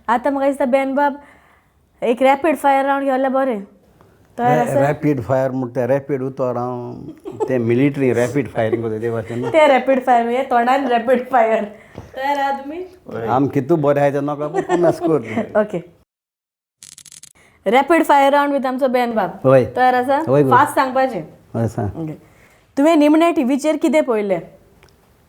आतां म्हाका दिसता बेनबाब एक रॅपीड फायर रावंड घेवल्यार बरें. तयार आसा? रॅपीड फायर म्हणटा, रॅपीड उतर हांव ते मिलिटरी रॅपीड फायरींग करता ते भाशेन. ते रॅपीड फायर म्हणजे तोंडान रॅपीड फायर. तयार आहा तुमी? आम कितू बरें आहाय तें नाका, पूण कोमेस कर. Okay, rapid fire round with आमचो बेनबाब. हय. तयार आसा? हय गो. फास्ट सांगपाचें. हय, सांग. ओके, तुवें निमणें टिवीचेर कितें पळयलें?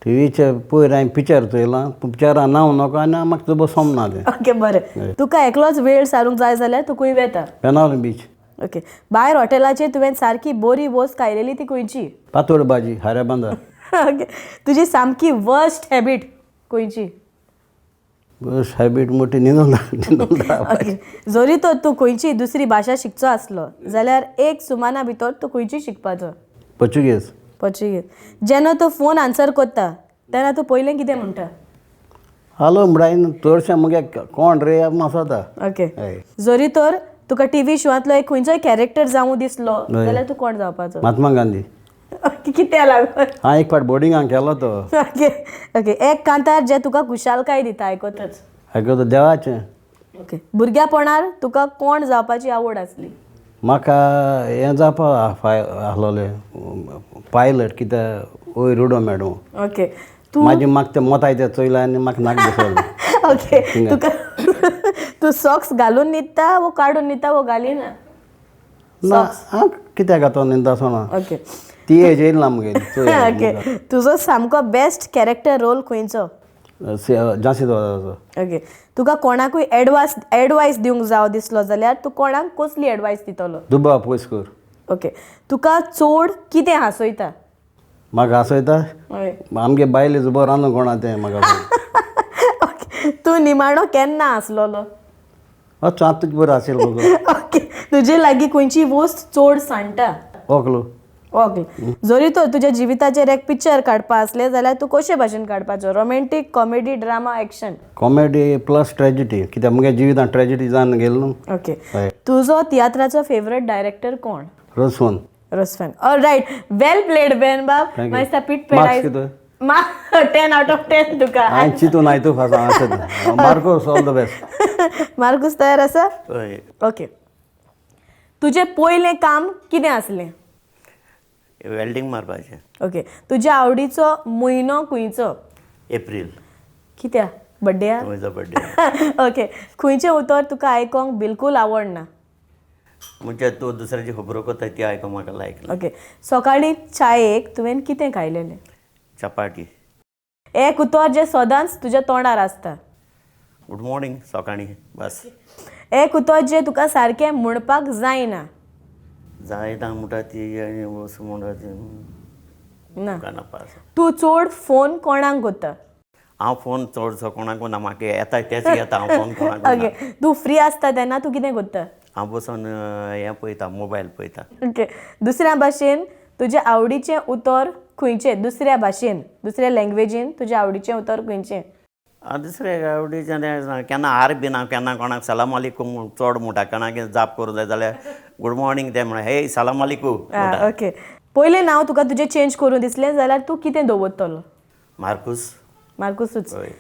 टिवीचेर पयर हांवें पिक्चर चोयलां, पूण पिक्चरा नांव नाका आनी म्हाका तुजो सोमना तें. ओके, बरें. तुका एकलोच वेळ सारूंक जाय जाल्यार तूं खंय वेता? बेनावली बीच. ओके, भायर हॉटेलाचेर तुवें सारकी बोरी वस्त खायलेली ती खंयची? पातोड भाजी, हाऱ्या बांदार. ओके, तुजी सामकी वर्स्ट हॅबीट खंयची? बस हॅबीट मोठी न्हिदून न्हिदून. ओके, जरी तर तूं खंयची दुसरी भाशा शिकचो आसलो जाल्यार एक सुमाना भितर तूं खंयची शिकपाचो? पोर्चुगीज. पोर्चुगीज. जेन्ना तूं फोन आन्सर करता तेन्ना तूं पयलें कितें म्हणटा? हॅलो म्हणटा, चडशें मुगे कोण रे आसता. ओके. हय. जरी तर तुका टिवी शोवांतलो एक खंयचोय कॅरेक्टर जावूं दिसलो जाल्यार तूं कोण जावपाचो? महात्मा गांधी. कित्या लागून? हांव एक फावट बोर्डिंगाक गेलो तो. ओके ओके एक कांतार जें तुका खुशालकाय दिता आयकतच? आयकतो देवाचें. ओके, भुरग्यापणार तुका कोण जावपाची आवड आसली? म्हाका हें जावपा आसलोलें, पायलट, कित्याक वयर उडो मेडूं. ओके, तूं मागीर म्हाका तें मोताय तें चोयलें आनी म्हाका नाक दिसलें. ओके, तुका तूं सॉक्स घालून न्हिदता वो काडून न्हिदता वो घालिना? ना, हांव कित्याक आतां न्हिद आसना. ओके. ती एज येयली ना मुगेली. ओके, तुजो सामको बेस्ट कॅरेक्टर रोल खंयचो? झांसी दवाजाचो. ओके, तुका कोणाकूय एडवायस दिवंक जावो दिसलो जाल्यार तूं कोणाक कसली एडवायस दितलो? दुबाव पयस कर. ओके, तुका चड कितें हांसयता? म्हाका हांसयता? हय. आमगे बायले जुबो रांदूं कोणा तें म्हाका. ओके, तूं निमाणो केन्ना हांसलोलो? अच्छा, आतां तुजें बरें आशिल्लें गो. ओके, तुजे लागीं खंयची वस्त चड सांडटा? ओकलो. ओके, जरी तर तुज्या जिविताचेर एक पिक्चर काडपा आसलें जाल्यार तूं कशे भाशेन काडपाचो? Romantic, comedy, drama, action? Comedy plus tragedy, कित्याक मुगे जिवितान ट्रेजिडी जावन गेल न्हू. ओके. हय. तुजो तियात्राचो फेवरेट डायरेक्टर कोण? रोजफोन. रोसफेन. ऑल रायट, वेल प्लेड बेन बाब. Thank you. मागीर पीट. Marks कितें? मा 10 आउट ऑफ 10 तुका. हांवें चिंतून आयतू फास आसत. Marcos, all the best. Marcus, तयार आसा? हय. ओके, तुजें पयलें काम कितें आसलें? वेल्डींग मारपाचें. ओके, तुज्या आवडीचो म्हयनो खंयचो? एप्रील. कित्या, बड्डे? म्हजो बड्डे. ओके, खंयचें उतर तुका आयकोंक बिलकूल आवडना? म्हणजे तूं दुसऱ्याची खबरो करता ती आयकोंक म्हाका लायक ना. ओके, सकाळीं चायेक तुवें कितें खायलेलें? चपाटी. एक उतर जें सदांच तुज्या तोंडार आसता? गुड मॉर्निंग सकाळीं, बस. एक उतर जें तुका सारकें म्हणपाक जायना? जायना म्हणटा ती आनी वस म्हणटा ती. ना. तुका नाका. तूं चड फोन कोणाक करता? हांव फोन चडसो कोणाक ना, म्हाका येता तेच घेता हांव फोन कोणाक ना. ओके, तूं फ्री आसता तेन्ना तूं कितें करता? हांव बसून हें पळयता, मोबायल पळयता. ओके, दुसऱ्या भाशेन तुजें आवडीचें उतर खंयचें? दुसऱ्या भाशेन, दुसऱ्या लँग्वेजीन तुजें आवडीचें उतर खंयचें? हांव दुसरे आवडीचें तें केन्ना आर बीन हांव केन्ना कोणाक सलाम आलेकूम चड म्हणटा. कोणाक जाप करूं जाय जाल्यार गुड मॉर्निंग तें म्हणटा, हे सलाम आलेकूम म्हणटा. ओके, पयलें नांव तुका तुजें चेंज करूं दिसलें जाल्यार तूं कितें दवरतलो? मार्कूस. मार्कुसूच? हय.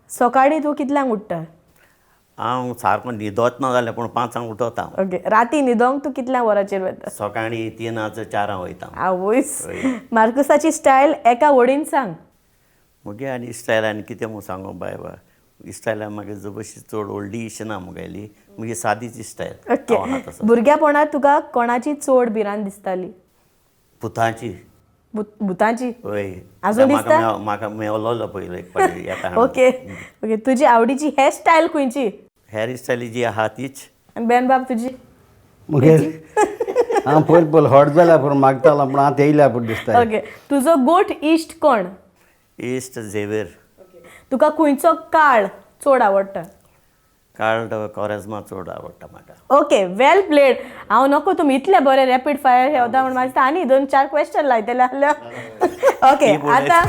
सकाळीं तूं कितल्यांक उठ्ठा? हांव सारको न्हिदोच ना जाल्यार पूण 5 वोरांक उठोता हांव. ओके, राती न्हिदोंक तूं कितल्या वरांचेर वता? सकाळीं 3 4 वोरांक वयता. आवयस. हय. मार्कुसाची स्टायल एका वडीन सांग. मुगे आनी स्टायल आनी कितें म्हूण सांगू बाय? बा स्टायला मागीर जबशी चड व्हडली अशी ना मुगेली, मुगे सादीच स्टायल. ओके, भुरग्यापणांत तुका कोणाची चड भिरांत दिसताली? पुताची. भुतांची? हय. आजून म्हाका दिसता? म्हाका मेवलोलो पयलो एक फावटी येता. ओके ओके तुजी आवडीची हेअर स्टायल खंयची? हेअर स्टायल जी आहा तीच. आनी बेन बाब, तुजी? मुगेर हांव पयलीं पयलीं हट जाल्यार पूण मागतालो, पूण आतां येयल्या पूण दिसता. ओके, तुजो गोट इश्ट कोण? इश्ट झेवियर. तुका खंयचो काळ चड आवडटा? काळ कोरेज्मा चड आवडटा म्हाका. ओके, वेल प्लेड. हांव नको, तुमी इतले बरे रॅपीड फायर हे वता म्हूण म्हाका आनी दोन चार क्वेश्चन लायतले जाल्यार. ओके. Keyboard. आतां